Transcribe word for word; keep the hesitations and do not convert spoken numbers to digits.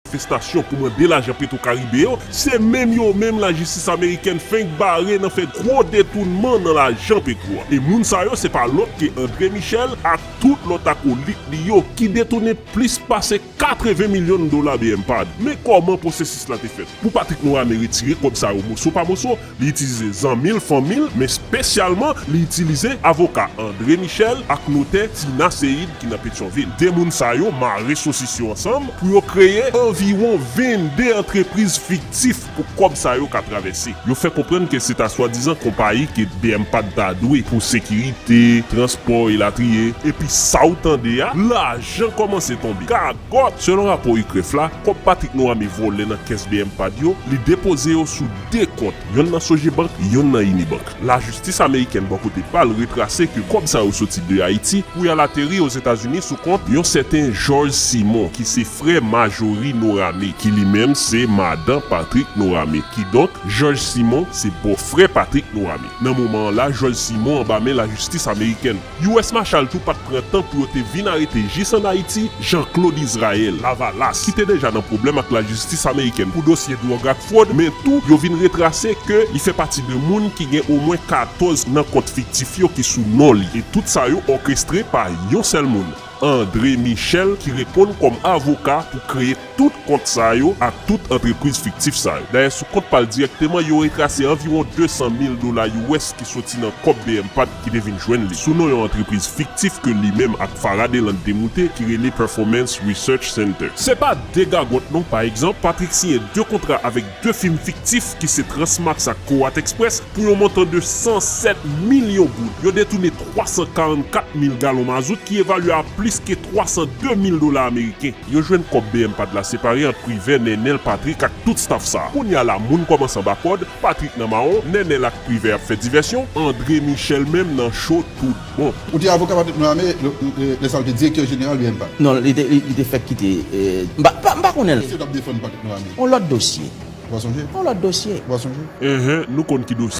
manifestasyon pou mande lajan Petro Caribe yo, se menm yo menm lajistis amerikèn fenk bare nan fè gwo detounman nan lajan Petro a. E moun sa yo se pa lòt ke André Michel ak tout lòt akolit li yo ki detounen plis pase katreven milyon dola BMPAD. Men kòman pwosesis la te fèt? Pou Patrick Norame retire kòb sa yo moso pa moso, li itilize zanmi l, fanmi l, men espesyalman li itilize avoka André Michel ak notè Tina Seid ki nan Petyonvil. De moun sa yo mare sosis yo ansanm pou yo kreye anviwon vennde antrepriz fiktif pou kòb sa yo ka travèse. Yo fè konprann ke se ta swadizan konpayi ke BMPAD ta dwe pou sekirite, transpò, elatriye. Epi sa w tande a, lajan kòmanse tonbe. Gagòt! Selon rapò ICREF la, kòb Patrick Norame vòlè nan kès BMPAD yo, li depoze yo sou de kont, yonn nan Sogebank, yonn nan Unibank. Lajistis amerikèn bò kote pa l retrase ke kòb sa yo soti de Ayiti pou y al ateri Ozetazini sou kont yon sèten George Simon, ki se frè Marjorie Norame, ki li menm se madan Patrick Norame. Kidonk, George Simon se bòfrè Patrick Norame. Nan moman an la, George Simon anba men lajistis amerikèn. U S Marshal tou pa t pran tan pou yo te vin arete jis ann Ayiti Jean Claude Israël Lavalas, ki te deja nan pwoblèm ak lajistis amerikèn pou dosye dwòg ak fwòd, men tou yo vin retrase ke li fè pati de moun ki gen omwen katòz nan kont fiktif yo ki sou non li. E tout sa yo òkestre pa yon sèl moun, André Michel, ki reponn kòm avoka pou kreye tout kont sa yo ak tout antrepriz fiktif sa yo. Dayè, sou kont pa l dirèkteman, yo retrase anviwon de san mil dola U S ki soti nan kòb BMPAD ki te vin jwenn li sou non yon antrepriz fiktif ke li menm ak Farah Deland te moute ki rele Performance Research Center. Se pa de gagòt non. Pa egzanp, Patrick siyen de kontra avèk de fim fiktif ki se Transmax ak Croate Express pou yon montan de san sèt milyon goud. Yo detounen twa san karannkat mil galon mazout ki evalye a plis ke twa san de mil dola ameriken. Yo jwenn kòb BMPAD la separe ant Privè, Nenel, Patrick ak tout staff sa a. Kounye a la, moun kòmanse anba kòd, Patrick nan mawon, Nenel ak Privè ap fè divèsyon, André Michel menm nan cho tout bon. Ou te avoka Patrick Norame lè, lè, lè sa l te direktè jeneral BMPAD? Non, li te, li, li te fèk kite, eh, m pa, m pa, m pa konnen l. Èske w t ap defann Patrick Norame? On lòt dosye. Ou pa sonje? On lòt dosye. Ou pa sonje? Enhen, nou konn ki dosye.